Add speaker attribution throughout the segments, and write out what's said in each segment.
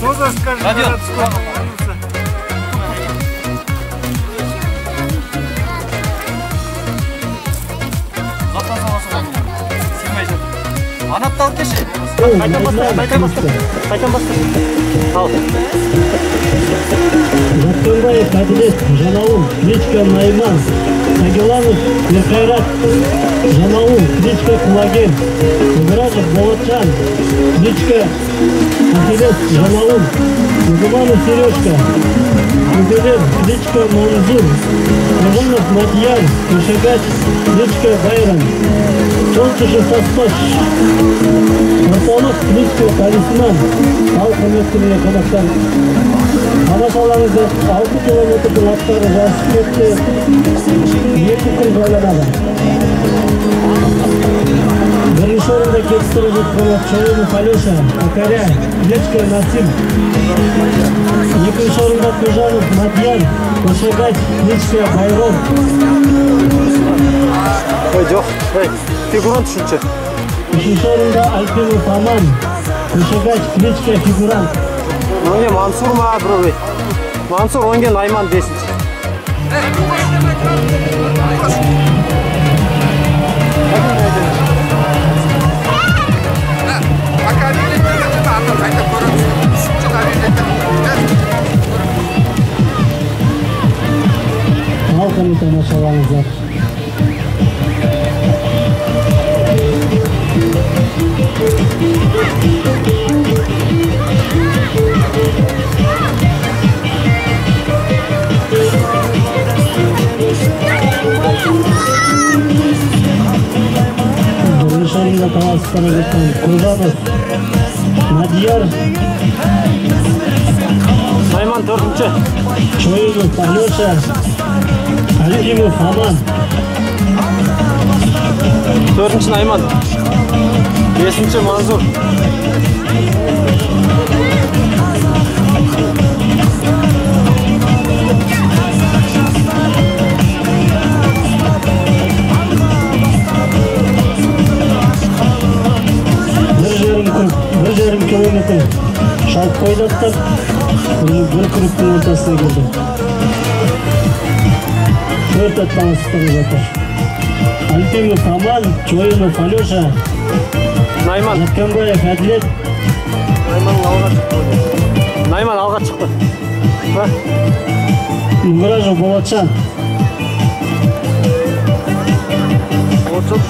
Speaker 1: Что за скажи?
Speaker 2: Жатканбаев Әділет, Жанауыл, кличка Найман. Сагиланов Ерқайрат, Жанауыл, кличка Құлагер. Угражев Болатжан, кличка Ахиллес, Жанауыл. Нугуманов Сережка, Кузелер, кличка Манзур. Нугуманов Мадьяр, Кушагач, кличка Байрам. Солнцешев Таспаш, Орталық, кличка Талисман. Ал құрметті қонақтар, тамашалаңыздар, 6 километрдің аттары жарысып кетті, 2 күн байланады. Бірінші орында кетіп келе жатқан Чоянов Алеша, Акаря, кличка Насим. Екінші орында Кожанов Мадьяр, Кошагач, кличка Байрон.
Speaker 3: Жоқ, фигурант үшінші.
Speaker 2: Үшінші орында Альпинов Аман, Кошагач, кличка Фигурант.
Speaker 3: Оңге Мансур ма біреу? Мансур, оңге Найман бесінші.
Speaker 2: Ал қане тамашалаңыздар. Бірінші орында таласып бара жатқан Кожанов Мадияр,
Speaker 3: Найман төртінші.
Speaker 2: Чоинов Алеша, Алимов Аман.
Speaker 3: Төртінші Найман. Бесінші Манзур.
Speaker 2: Бір жарым километр шалып қойды аттар, бір кругтың ортасына келді. 4 ат таласып бара жатыр. Альпимов Аман, Чоинов Алеша,
Speaker 3: Найман.
Speaker 2: Жатканбаев Әділет.
Speaker 3: Найман алға шықты. Найман алға шықты.
Speaker 2: Муражев Болатжан.
Speaker 3: Болатжан.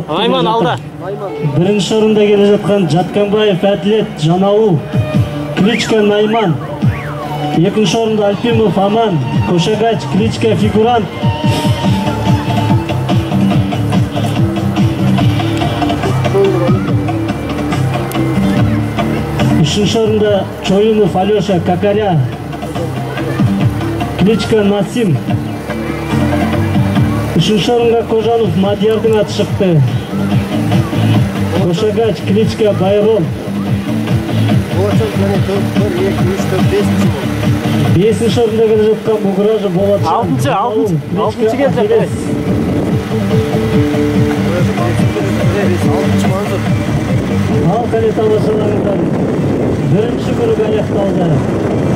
Speaker 2: Найман алда. Бірінші орында келе жатқан Жатканбаев Әділет, Жанауыл, кличка Найман. Екінші орында Альпимов Аман, Кошагач, кличка Фигурант. Үшінші орында Чоинов Алеша, Какаря, кличка Насим. Үшінші орынға Кожанов Мадиярдың аты шықты. Кошагач, кличка Байрон. Бесінші орында келе жатқан Мугражев Болатжан.
Speaker 3: Алтыншы келе жатыр.
Speaker 2: Ал қане тамашалаңыздар. Бірінші круг аяқталды.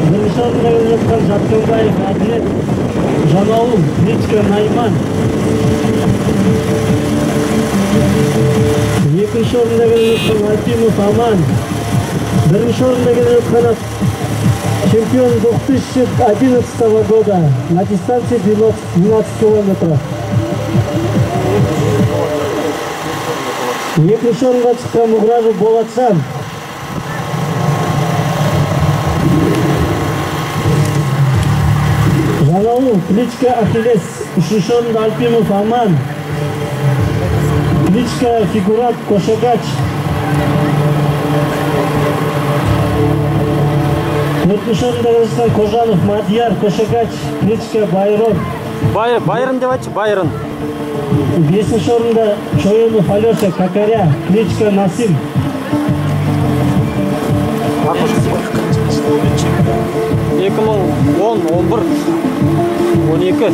Speaker 2: Бірінші орында келе жатқан Жатканбаев Әділет, Жанауыл, кличка Найман. Екінші орында келе жатқан Альпимов Аман. Бірінші орында келе жатқан чемпион 2011 года на дистанции 12 километров. Екінші орынға шыққан Мугражев Болатжан. Жанауыл, кличка Ахиллес. Үшінші орында Альпимов Аман. Кличка Фигурант Кошагач. Төртінші орында келе Кожанов Мадияр, Кошагач, кличка Байрон.
Speaker 3: Байрон деп айтшы, Байрон.
Speaker 2: Бесінші орында Чоенов Алеша, Кокаря, кличка Насим.
Speaker 3: 2010, 11, 12, 11,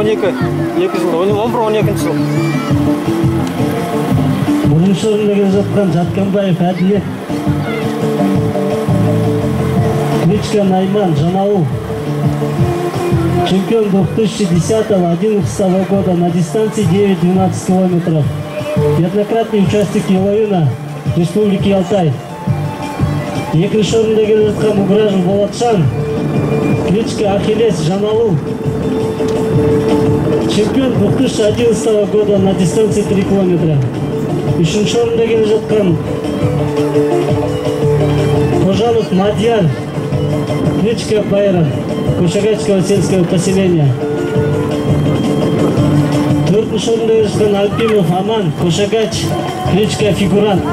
Speaker 3: 12, 2 жыл, 11, 12 жыл.
Speaker 2: Бірінші орында келе жатқан Жатқанбаев Әділет. Кличка Найман, Жанауыл. Чемпион 2010-2011 года на дистанции 9-12 километров. Неоднократный участник Еловина Республики Алтай. Екінші орында келе жатқан Мугражев Болатжан. Кличка Ахиллес, Жанауыл. Чемпион 2011 года на дистанции 3 километра. Үшінші орында келе жатқан Кожанов Мадияр, кличка Байрон, Кошагачского сельского поселения. Төртінші орында келе жатқан Альпимов Аман, Кошагач, кличка Фигурант.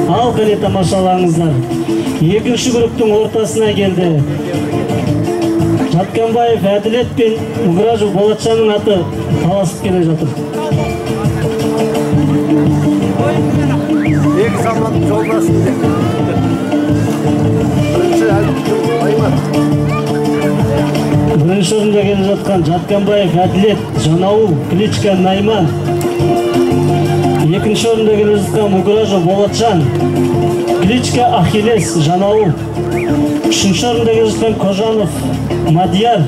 Speaker 2: Ал қане тамашалаңыздар. Екінші групптың ортасына келді. Жатқанбаев Әділет пен Мугражев Болатжанның аты таласып келе жатыр.
Speaker 1: Екі заман жолдасы. Бірінші Айман.
Speaker 2: Бірінші орында келе жатқан Жатқанбаев Әділет, Жанауыл, кличка Найман. Екінші орында келе жатқан Мугражев Болатжан, кличка Ахиллес, Жанауыл. Үшінші орында келе жатқан Кожанов Мадияр,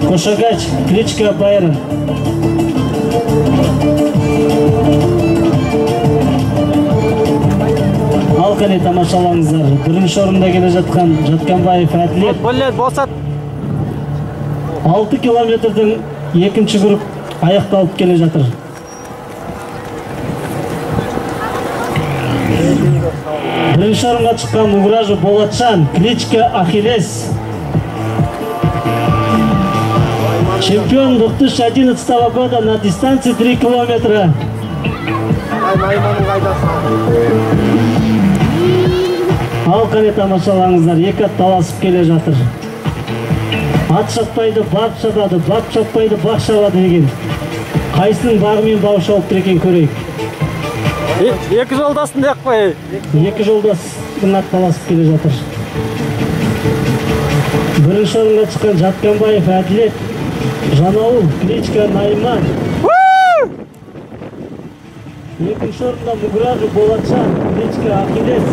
Speaker 2: Кошагач, кличка Байрон. Ал қане тамашалаңыздар. Бірінші орында келе жатқан Жатқанбаев Әділет. 6 километрдің екінші групп аяқталып келе жатыр. Бірінші орынға шыққан Мугражев Болатжан, кличка Ахиллес. Чемпион 2011 года на дистанции 3 километра. Ал қане тамашалаңыздар, екі ат таласып келе жатыр. Ат шаппайды, бап шабады, бап шаппайды, бақ шабады деген. Қайсының бағы мен бау шауып тұр екен көрейік.
Speaker 3: Екі жолдастың деп қой.
Speaker 2: Екі жолдастың ат таласып келе жатыр. Бірінші орынға шыққан Жатқанбаев Әділет, Жанауыл, кличка Найман. Екінші орында Мугражев Болатжан, кличка Ахиллес.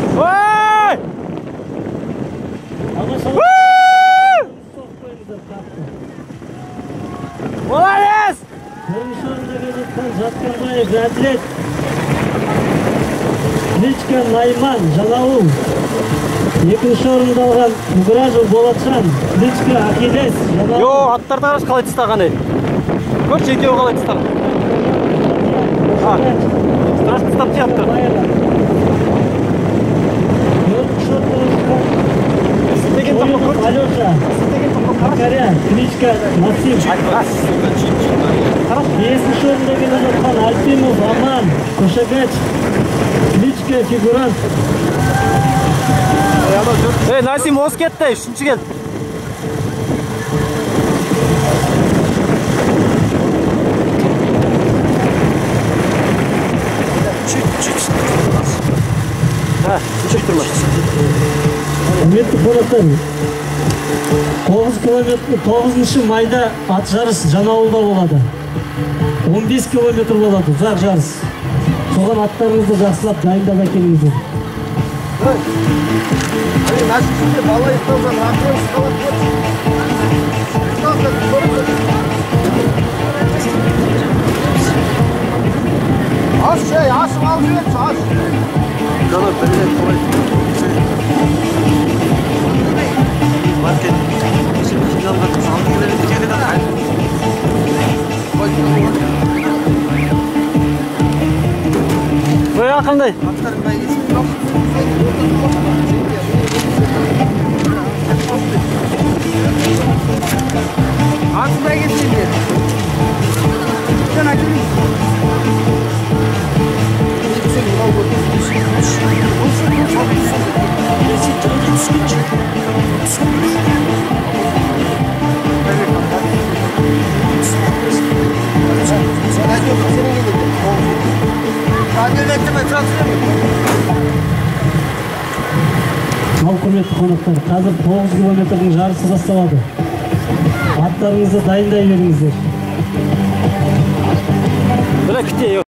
Speaker 3: Молодец!
Speaker 2: Бірінші орында келе жатқан Жатқанбаев Әділет, кличка Найман, Жанауыл. Екінші орында алған Мугражев Болатжан, кличка Ахиллес, Жанауыл.
Speaker 3: Йо, аттарды қарашы қалай тыстаған ей. Көрші, екеуі қалай тыстаған. Страшно тыстап тиятты.
Speaker 2: Төртінші орында Алеша, Кокаря, кличка Максим. Бесінші орында келе жатқан Альпимов Аман, Кошагач, кличка Фигурант.
Speaker 3: Ей, Насим озып кетті, үшінші келді. Чуть-чуть тұрмай.
Speaker 2: Құрметті қонақтар, 9 километр, 9 майда ат жарыс Жанауылда болады. 15 километр болады, ұзақ жарыс. Соған аттарыңызды жақсылап дайындап әкеліңіздер.
Speaker 1: Аш, ей, ашып алып жіберші, аш.
Speaker 3: Бұя қандай?
Speaker 2: Ал құрметті қонақтар, қазір 9 километрдің жарысы басталады. Аттарыңызды дайындай беріңіздер.
Speaker 3: Біле күте.